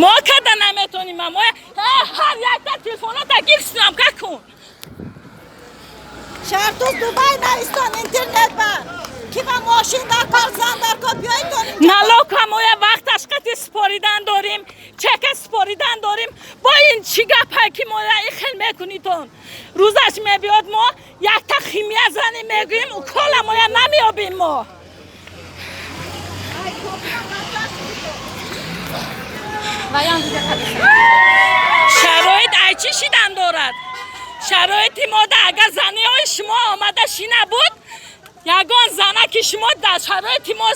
Мо када наметоним, мо ҳар якта телефоната гир съёмка кун. Шартуз Дубай навистон интернет ба. Ки ба мошин дар кор, зан дар кор биёйтон. Налог ҳамоя вақташ қати споридан дорим, чека споридан дорим. Бо ин чӣ гапае ки моя ин хел мекунитон? Рӯзаш мебиёд, мо якта химия занем, мегӯем, укола моя намеёбем мо. Шароит ай чӣ шидан дорад? Шароити мода агар заниҳои шумо омада шина буд, ягон зана ки шумо дар шароити мо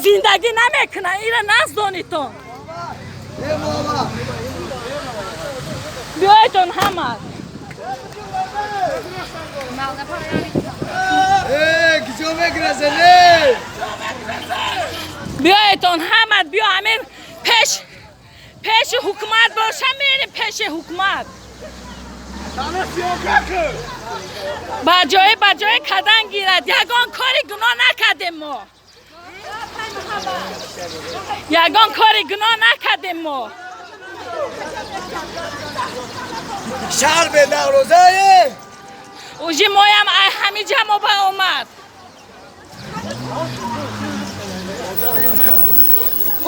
зиндагӣ намекунад, инро наздонитон. Биёедон ҳама. Биёедон ҳама, биё ҳамин пеш пеши ҳукумат боша, мерем пеши ҳукумат. Ба ҷои кадан гирад. Ягон кори гуноҳ накардем мо. Ягон кори гуноҳ накардем мо. Шаҳр бе наврӯзае. Ужи моям ай ҳамиҷа мо ба омад.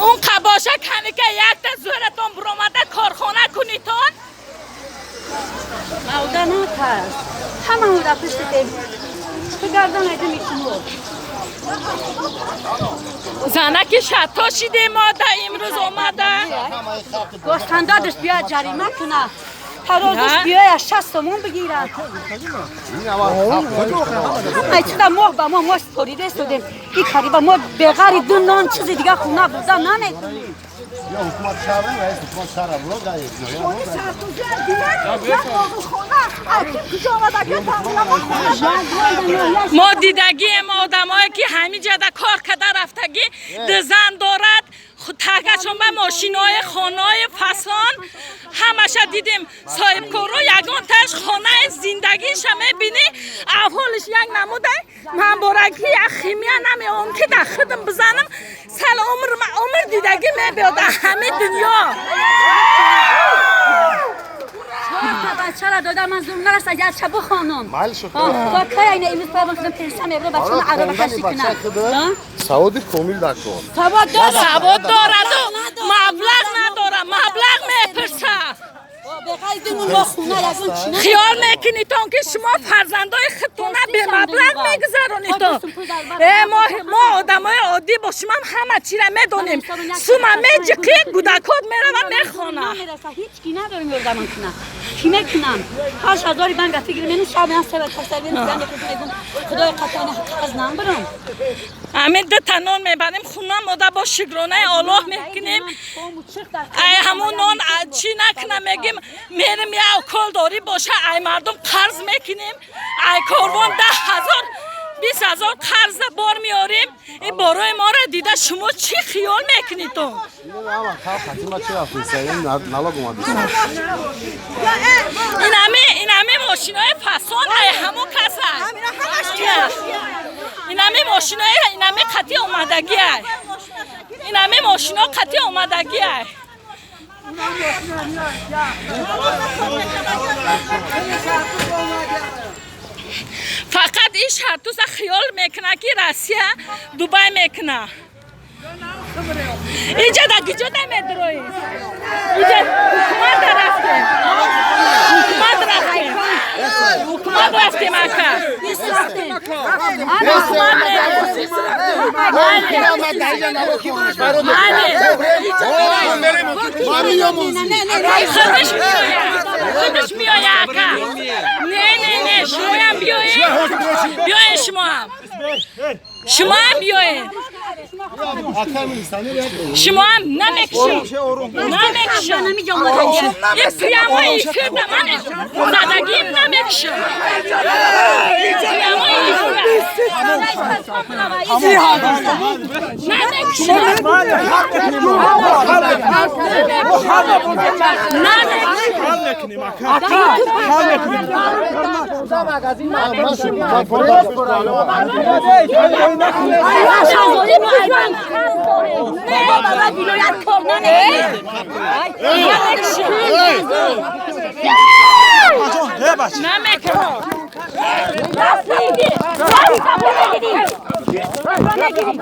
Он қабоша каника якта зӯратон буромада корхона кунитон. Мавда натарс. Ҳамаро дар пушти гардон айдем шумо. Занаки шато шидем мода имрӯз омада. Гостандадаш биёяд ҷарима кунад. Тарозуш биёяд 60 сомон бигирад. Ҳамаи чиза моҳ ба моҳ мо спорида истодем. Ин қариба мо беғари ду нон чизи дига хона бурда наметонем. Я ҳукумат шаҳр, раис ҳукумат шаҳр буро дай. Мо дидагием одамое ки ҳамиҷада кор карда рафтагӣ, дизан дорад, тагашон ба мошинои хонаи фасон ҳамаша дидем. Соҳибкоро ягонташ хонаи зиндагиша мебинӣ, аҳволиш як намуда. Ман бораки як химия намеом ки дар худам бизанам, сал умр умр дидагӣ мебиёд дар ҳамин дунё. Чорта бачара дода ман зур нарасад якча бихонам. То кай айна имрӯз павон кунам пенса мебарам бачама ароба кашӣ кунам. Саводи комил дакор. Савод дорад. Савод дораду маблағ надорад, маблағ мепурсад. Хиёл мекунитон ки шумо фарзандои худтона бемаблағ мегузаронитон. Мо одамои оддӣ бо шумам ҳама чира медонем. Сума меҷиқӣ, гудакот мерава мехона. Ҳеҷ ки надорем ёрдамон кунад. Кӣ мекунам? 8000 банк фикр мену шаб ман сева тасаввур мекунам. Худои қатъан қарз намбарам. Ҳамин дута нон мебарем хона, мода бо шукронаи Аллоҳ мекунем. Ай ҳамон нон чӣ накуна мегим, мерем як укол дорӣ боша, ай мардум қарз мекунем, ай корвон 10 000 20 000 қарза бор меорем. Ин борои моро дида шумо чӣ хиёл мекунитон? Инами мошинои фасон ай ҳамон кас аст. Инами мошинои инами қатъи омадагӣ ай. Инами мошино қатъи омадагӣ ай. Фақат ин шартуза хиёл мекунад ки Россия Дубай мекунад. Инҷа да киҷо да медроӣ? Инҷа ҳукумат рафтем. Ҳукумат рафтем. Ҳукумат рафтем ака. Худаш меояд ака. Не, не, не, шумоям биёед. Биёед шумоам. Шумоам биёед. Шумоам намекушам. Намекушам. Ин прямо эфирда ман задагим намекушам. Прямо эфир. Намекушам. Не, баба, вилоят кор намекунад. Намекунам. Даст мегири. Даст мегири.